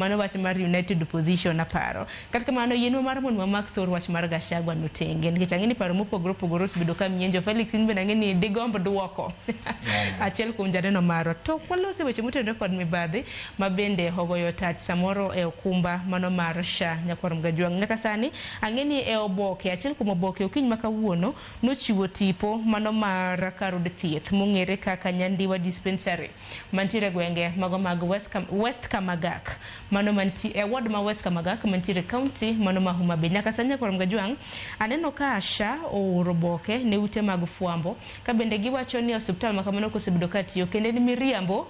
Mano wach mar United Opposition aparo. Kata kamano yienwa mar mondo wamak thor wach mar Gachagua no tenge nikech ang'e ni paro mopogore opogore osebedo ka mienjo. Felix in bende ang'e ni digomb duoko achiel kuom janeno marwa. To walose weche motenore kod mibadhi ma bende ogoyo tach samoro e okumba mano mar SHA nyakwar Mgajwang'. Nyaka sani ang'e ni e oboke achiel kuom oboke okinyi ma kawuono nochiwo tipo mano mar kar od thieth mong'ere kaka Nyandiwa Dispensary mantiere e gwenge mago mag West Kamagak mano mantie e ward ma West Kamagak mantiere county mano ma Homa Bay. Nyaka sani nyakwar Mgajwang' aneno ka SHA ooro oboke ne ute mag fwambo ka bende giwacho ni osiptal ma kamano kosebedo ka tiyo kendo en miriambo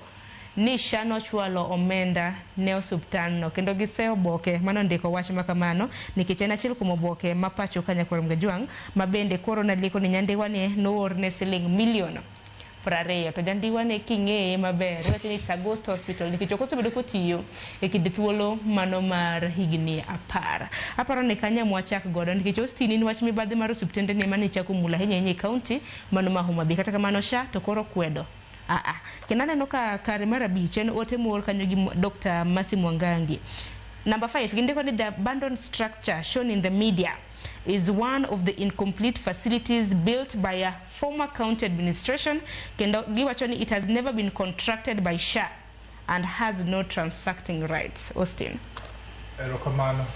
ni SHA nochwalo omenda ne osiptalno kendo giseyo oboke mane ondiko wach ma kamano nikech en achiel kuom oboke ma pacho ka nyakwar Mgajwang' ma bende koro nalieko ni Nyandiwa ni noorne siling milion 20 to Nyandiwa ne king'eye maber iwacho ni it's a ghost hospital nikech ok osebedo kotiyo e kind thuolo mano mar higni 10. Aparo ni kanyo ema wachak godo nikech Austin in wach mibadhi mar osiptende ni ema ne ichako mulo ahinya ahinya e county mano ma Homa Bay. Kata kamano SHA to koro kwedo. Aa, kendo aneno ka kare mar 5 en ote moor kanyo gi Dr. Mercy Mwangangi. Number 5 gindiko ni the abandoned structure shown in the media is one of the incomplete facilities built by a former county administration kendo giwacho ni it has never been contracted by SHA and has no transacting rights. Austin. Erokamano.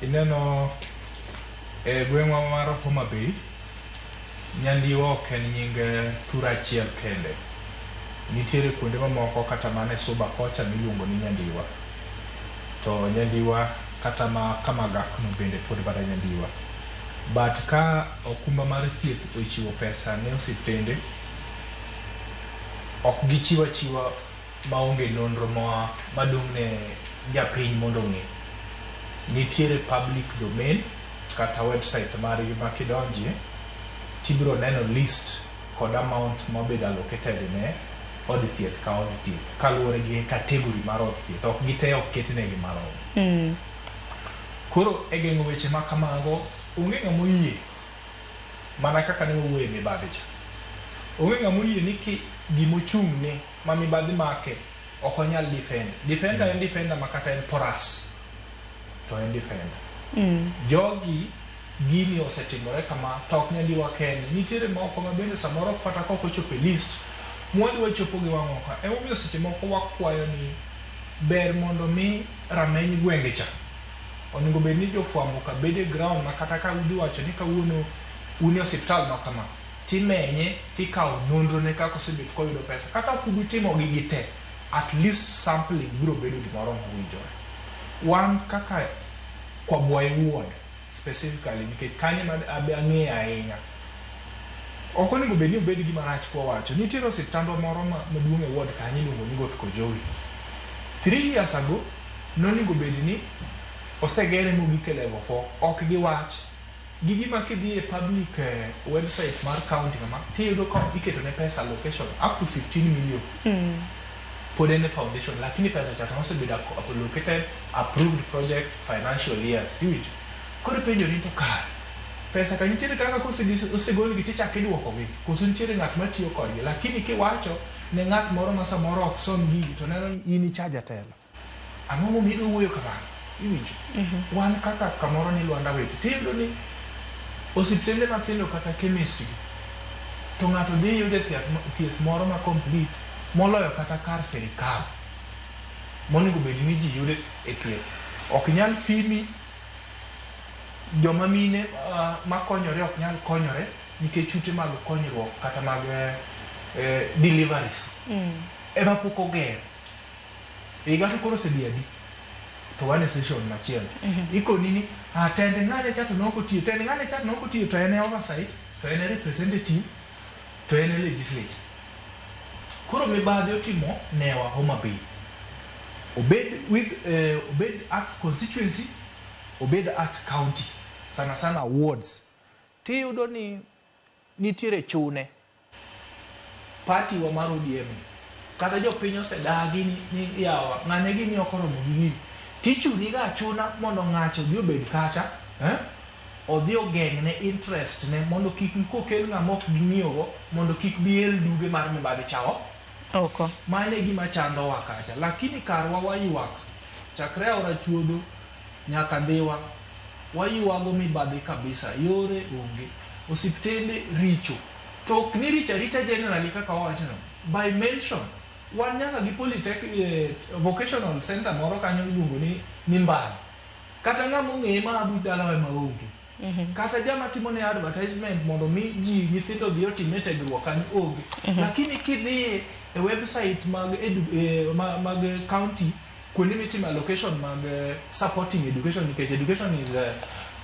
Ineno e gweng'wa mar Homa Bay, Nyandiwa ok en nying thur achiel kende. Nitiere kuonde mamoko kata mana e Suba kocha miluongo ni Nyandiwa. To Nyandiwa kata ma Kamagak no bende pod mana Nyandiwa. But ka okumba mar thieth ochiwo pesa ne osiptende, ok gichiw achiwa maonge nonro ma madung' ne japiny mondo ong'e. Nitiere public domain kata website margi ma kidonjie tibiro neno list kod amount mobedo allocated ne od thieth ka od thieth kaluwore gi category mar od thieth. Ok gite ok ketnegi marom. Koro e geng'o weche ma kamago, onge ng'ama oyie mana kaka ne wawuoyo e mibadhi cha. Onge ng'ama oyie ni ki gimochung' ne ma mibadhi make ok onyal defend. Defender en defender ma kata en porous to en defender. Jogi gini osetimore kama to ok Nyandiwa kende. Nitiere moko ma bende samoro kata kok ochopo e list, mwadhi wachopo gi wang'wa ka. Emomiyo seche moko wakwayo ni ber mondo mi rameny gwenge cha onego bed ni jofwambo ka bedo e ground ma kata ka udhi wacho ni kawuono un e osiptal ma kama timenye tikawo nonro ne kaka osebet koyudo pesa kata ok ubi timo gigi te at least sampling biro bedo gimoro mowinjore. Wan kaka Kwabwayi ward specifically nikech kanyo ema abe ang'eyo ahinya. Ok onego bed ni obed gima rach kwawacho. Nitiere osiptandwa moro maduong' e ward kanyo iluongo ni Got Kojowi. 3 years ago nonego bed ni osegere mogik e level 4. Ok giwach. Gi gima kidhi e public website mar county kama tiyudo ka iketo ne pesa allocation up to 15 million. Pod en e foundation lakini pesa cha to nosebedo allocated approved project financial years. Iwinjo? Koro ipenjori ni to kare pesa ka nitiere kaka kosegolgi tichako iduokogi koso nitiere ng'at matiyo kodgi lakini kiwacho ne ng'at moro ma samoro ok som gigi to neno ni in icha jatelo. Ang'o momiyo idwa wuoyo kamano? Iwinjo? Wan kaka kamoro ni Lwanda Wete tiyudo ni osiptende mathindo kata chemist gi to ng'ato dhi yude thieth moro ma complete moloyo kata kar sirikal monego bed ni ji yude e thieth. Ok nyal pimi joma mine makonyore ok nyal konyore nikech ute mag konyruok kata mag deliveries ema pok oger. Higa to koro osedhi adi? To wan e session machielo. Ikoni ni ah, tend ng'ane cha to nok otiyo, tend ng'ane cha to nok otiyo to en e oversight, to en e representative, to en e legislature. Koro mibadhi otimo newa Homa Bay. Obed with obed at constituency, obed at county, sana sana wards. Tiyudo ni nitiere chune party wa mar ODM ni kata jopiny osedagi ni yawa ng'ane gini ok oromo gi gini tichuni ga achuna mondo ng'acho odhi obed kacha odhi ogeng'ne interest ne mondo kik kokel ng'ama ok ging'iyogo mondo kik bi el duge mar mibadhi cha oko. Mano e gima chandowa kacha lakini karwa waywak. Chakre aora chuodho nyaka Dhiwa, waywago mibadhi kabisa, yore onge, osiptende richo. To ok ni richo aricha generally kaka wawachono, by mention, wan nyaka gi polytech, vocational center moro kanyo iluongo ni Mimbani. Kata ng'ama ong'eye ma but dalawa ema onge. Kata jama timo ne advertisement mondo mi ji nyithindo odhi otime tiegruok kanyo onge. Lakini kidhi e website mag, mag county kuonde mitime allocation mag supporting education nikech education is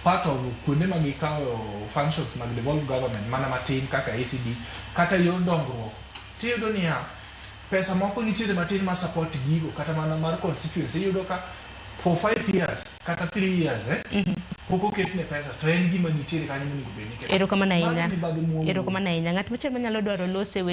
part of kuonde ma gikawo functions mag devolved government mana matin kaka ECD kata yor dongruok tiyudo niya pesa moko nitiere matin ma support gigo kata mana mar constituency iyudo ka for 5 years kata 3 years pok oketne pesa to en gima nitiere kanyo monego bed ni iketo. Erokamano ahinya. Mano mibadhi mwawuoyo. Erokamano ahinya. Ng'at machielo manyalo dwaro loso e weche